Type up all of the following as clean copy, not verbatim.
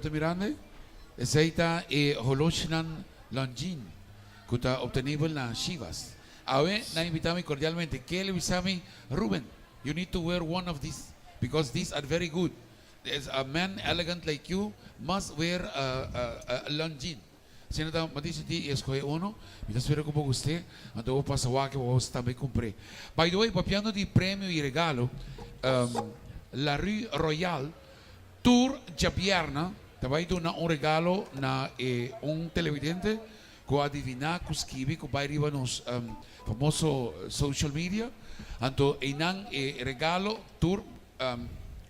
ta mirando? Esey ta e holoshinan Longines cu ta obtenibel na Chivas. Awe nan invita mi cordialmente. Kelly bisa mi, "Ruben, you need to wear one of these because these are very good. As a man elegant like you must wear a Longines." Asina ta, mi a dicidi y escoge uno. Mi ta spera cu bo guste. Anto bo pasa wak y bo tambe cumpre. By the way, papiando di premio y regalo, La Rue Royale tur djabierna ta bay duna un regalo na e un televidente cu a adivina, cu skibi, cu bay riba nos famoso social media. Anto eynan e regalo tur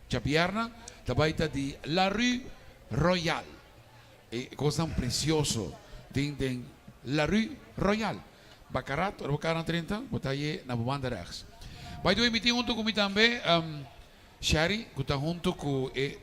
djabierna ta bay ta di La Rue Royale. E cosnan precioso tin den La Rue Royale. Baccarat, ora bo cara na 30, bo ta haye na bo banda rechts. By the way, mi tin hunto cu mi tambe Sherry, cu ta hunto cu e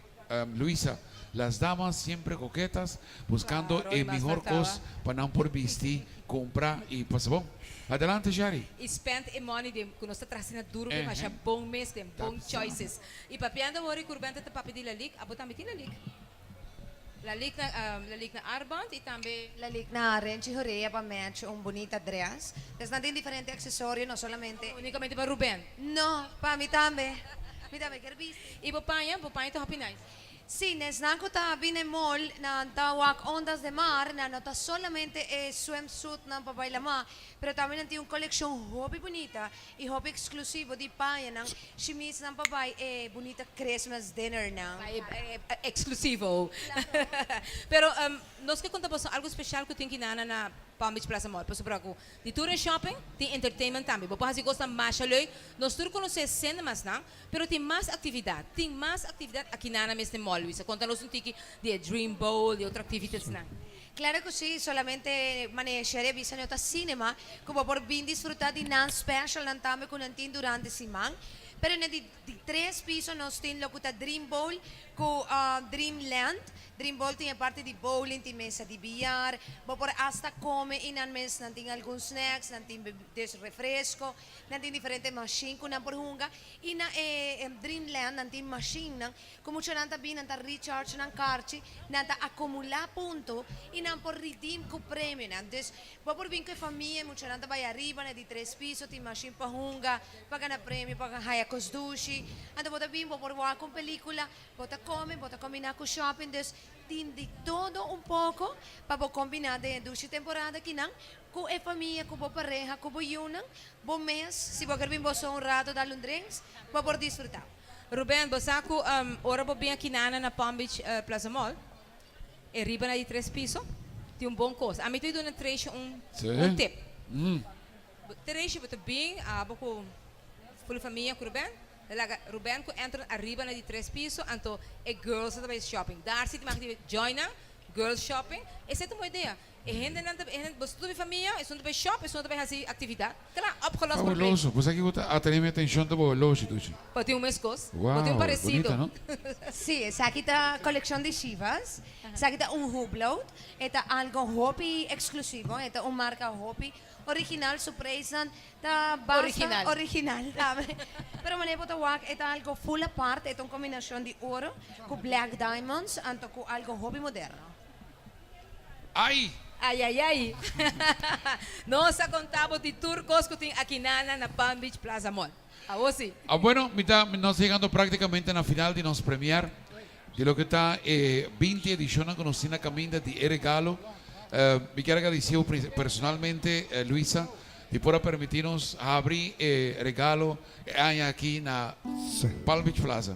Luisa. Las damas siempre coquetas, buscando Claro, e y mas mihor faltaba. cos pa nan por bisti, cumpra y pasa bon. Adelante, Sherry. Y spend e money den cu nos ta traha asina duro pe masha bon mes den bon choices. Y papiando awor y curbente ta papia di Lalique, abo tambe tin Lalique? Lalique na armband y tambe. Lalique na renchi horea pa match un bunita dress. Des nan tin diferente accesorio, no solamente. Unicamente pa Ruben? No, pa mi tambe. Mi tambe kier bisti. Y bo paña ta hopi nice. Si, nesnan cu ta bini mall, nan ta wak Ondas de Mar, nan no ta solamente e swimsuit nan pa baila ma, pero tambe nan tin un coleccion hopi bunita y hopi exclusivo di pañanan, shimisnan pa bay e bunita Christmas dinner nan. Bay exclusivo. Pero nos ke conta boso algo special cu tin ki nana na Palm Beach Plaza Mall. Pasobra cu di tur e shopping, tin entertainment tambe. Bo por haci cosnan masha leuk. Nos tur conoce cinemas nan, pero tin mas actividad. Tin mas actividad aki nana mes den mall, Luisa. Conta nos un tiki di e Dream Bowl, di otro activities nan. Claro cu si, solamente manera Sherry a bisa no ta cinema cu bo por bin disfruta di nan special nan tambe cu nan tin durante siman. Pero na di tres piso nos tin loke ta Dream Bowl cu Dreamland. Dream Bowl tin e parti di bowling, tin mesa di billar, bo por hasta come y nan mes nan tin algun snacks, nan tin dus refresco, nan tin diferente machine cu nan por hunga. Y na e Dreamland nan tin machine nan cu muchanan ta bin, nan ta recharge nan carchi, nan ta acumula punto y nan por redeem cu premionan. Dus bo por bin cu e famia y muchanan ta bay ariba na di tres piso, tin machine pa hunga, pa gana premio, pa haya cos dushi. Anto bo ta bin, bo por wak un pelicula, bo ta come, bo ta combina cu shopping. Dus tin di todo un poco pa bo combina den e dushi temporada kinan cu e famia, cu bo pareha, cu bo yiunan, bo mes. Si bo kier bin bo so un rato dal un drinks, bo por disfruta. Ruben, bo sa cu ora bo bin aki nana na Palm Beach Plaza Mall, e riba na di tres piso, tin un bon cos. Ami ta duna Tracy un tip. Tracy, bo ta bin abo cu full famia cu Ruben, laga Ruben cu Anthony ariba na di tres piso, anto e girls ta bay shopping. Darcy ta mag di join nan, girls shopping. Esey ta un bon idea. E hendenan ta, e hende, boso tur di famia, esun ta bay shop, esun ta bay haci actividad. Kla, opgelost probleem. Fabuloso. Pues aki bo ta atrae mi atencion ta bo oloshi, Dushi. Bo tin un mes cos. Bo tin un Wow, parecido. bunita, no? Sí, esaki ta coleccion di Chivas. Esaki ta un Hublot. E ta algo hopi exclusivo. E ta un marca hopi original. Su prijsnan ta basta Original. original tambe. Pero manera bo ta wak, e ta algo full apart. E ta un combinacion di oro cu black diamonds anto cu algo hopi moderno. Ai! Ai ai ai! Nos a conta bo di tur cos cu tin aki nana na Palm Beach Plaza Mall. Awo si. Ah bueno, mi ta, nos ta yegando practicamente na final di nos premier di loke ta e 20 edicionnan cu nos tin na caminda di e regalo. Mi kier agradeci bo personalmente, Luisa, di por a permiti nos habri e regalo e aña aki na Palm Beach Plaza.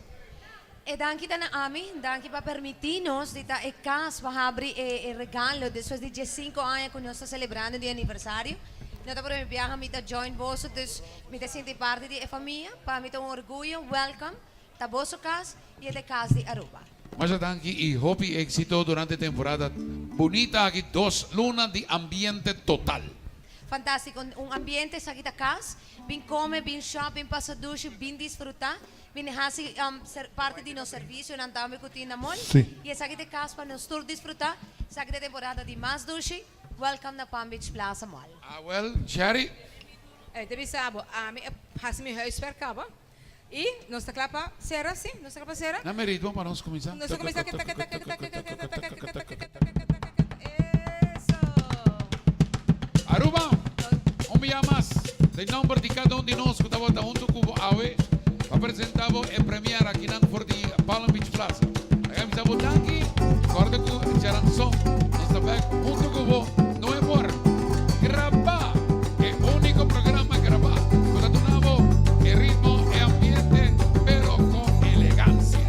E danki ta na ami, danki pa permití nos di ta e kas pa habri e regalo despues di 15 aña ku nos ta selebrando di aniversario. No ta prome biaha mi ta join boso, dus mi ta sinti parti di e famia. Pa mi ta un orguyo, welcome. Ta boso kas i e ta e kas di Aruba. Masha danki i hopi éxito durante e temporada bunita aki, 2 luna di ambiente total. Fantástiko, un ambiente esaki ta kas. Bin come, bin shop, bin pasa dushi, bin disfrutá. Bin hasi ser parti di nos servicionan tambe cu tin na mall. Y esaki ta cas pa nos tur disfruta. Esaki ta temporada di mas dushi. Welcome na Palm Beach Plaza Mall. Ah, well, Sherry. Te bisa bo, ami a hasi mi huiswerk caba. I nos ta kla pa sera? Sí, nos ta kla pa sera? Dame ritmo pa nos kuminsá. Nos ta kuminsá. Eso! Aruba, un bia mas, den nomber di kada un di nos ku tabata huntu ku bo awe pa presenta bo e premiere akinan for di Palm Beach Plaza. Laga bisa bo danki, kòrda ku djaranson nos ta bèk huntu ku bo nuevo ora. Grabá! E úniko programa grabá ku ta duna bo e ritmo, e ambiente, pero kon elegansia.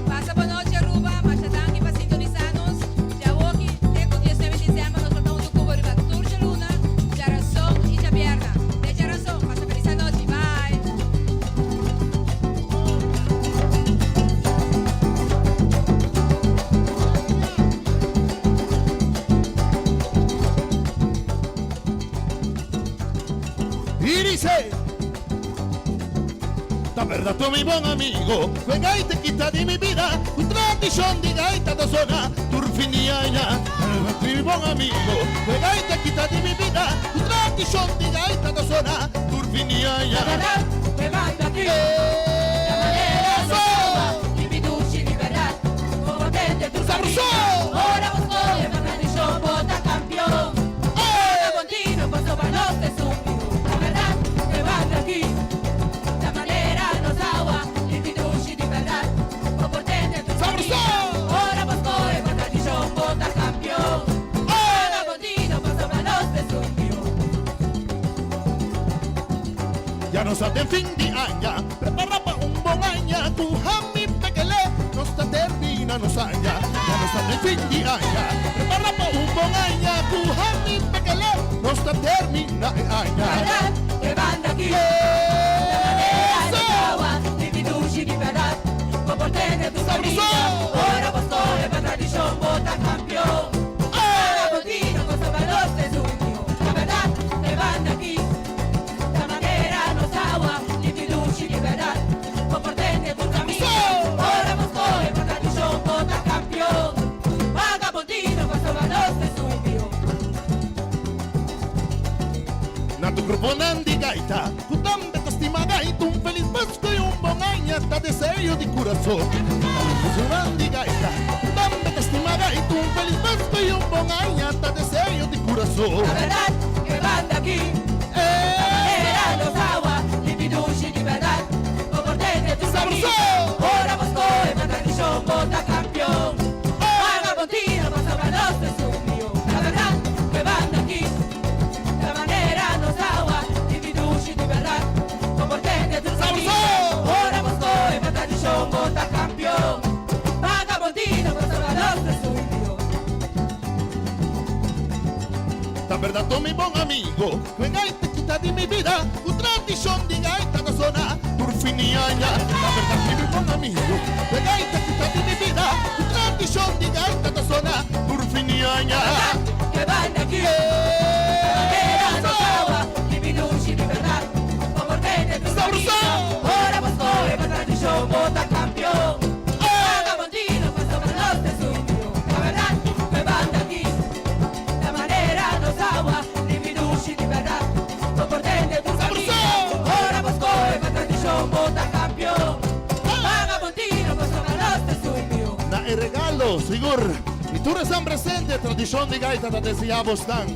Pasa bo nochi Aruba, masha danki pa sintonisa nos. Djawoki te ku 19 di december nos lo ta huntu ku bo riba tur djaluna, djaranson i djabierna. Te djaranson, pasa felis anochi. Bye! Y dice, Ta berdad tu mi bon amigo, cu e gaita kita di mi bida, cu tradicion di gaita ta sona tur fin di aña. Ta berdad tu mi bon amigo, cu e gaita kita di mi bida, cu tradicion di gaita ta sona tur fin di aña. Ta berdad cu e banda aki, ta manera nos ama, di mi dushi di berdad, como tende tur Sabroso! camina. Ora bo scoge pa tradicion, bo ta campeon. Ora bon tino pasobra nos ta esun mihó. Ta berdad cu e banda aki, ta manera nos awa, limpi dushi di berdad, bo por tende tur Sabroso! camina. Ora bo scoge pa tradicion, bo ta campeon. Ora bon tino pasobra nos ta esun mihó. Ya nos ta den fin di aña, prepara pa un bon aña, ku Hami Pekele nos ta termina nos aña. Ya nos ta den fin di aña, prepara pa un bon aña, ku Hami Pekele nos ta termina e aña. Berdad, e banda aki, ta manera nos awa, lipi dushi di berdad, bo por tende tur Sabroso! camina. Ora bo scoge pa tradicion, bo ta campeon. Ora bo tino con soba nos ta esun mihó. Ta berdad, e banda aki, ta manera nos awa, lipi dushi di berdad, bo por tende tur camina. Ora bo scoge pa tradicion, bo ta campeon. Vagabondino con soba nos ta esun mihó. Na tur gruponan di gaita, ku tambe ta stima gaita, un felis Pasku i un bon aña ta deseo di kurason. Na tur gruponan di gaita, ku tambe ta stima gaita, un felis Pasku i un bon aña ta deseo di kurason. Ta berdad, e banda aki, ta manera nos awa, limpi dushi di berdad, bo por tende tur Sabroso! camina. Ora bo scoge pa tradicion, bo ta campeon. Vagabondino, pasobra nos ta esun mihó. Ta berdad, e banda aki, ta manera nos awa, limpi dushi di berdad, bo por tende tur camina. Sabroso! Ora bo scoge pa tradicion, bo ta campeon. Vagabondino, pasobra nos ta esun mihó. Ta berdad tu mi bon amigo, ku e gaita kita di mi bida, ku tradicion di gaita ta sona tur fin di aña. Ta berdad mi bon amigo, ku e gaita kita di mi bida, ku tradicion di gaita ta sona tur fin di aña. E banda aki, ta manera nos awa, limpi dushi di berdad, bo por tende tur Sabroso! camina. Ora bo scoge pa tradicion, bo ta campeon. Vagabondino, pasobra nos ta esun mihó. Ta berdad, e banda aki, ta manera nos awa, limpi dushi di berdad, bo por tende tur camina. Ora bo scoge pa tradicion, bo ta campeon. Vagabondino, pasobra nos ta esun mihó. Na e regalo, sigur. I tur esnan presente, tradicion di gaita ta desea bosnan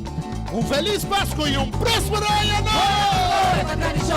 un felis Pasco i un prospero aña nobo! Pa tradicion.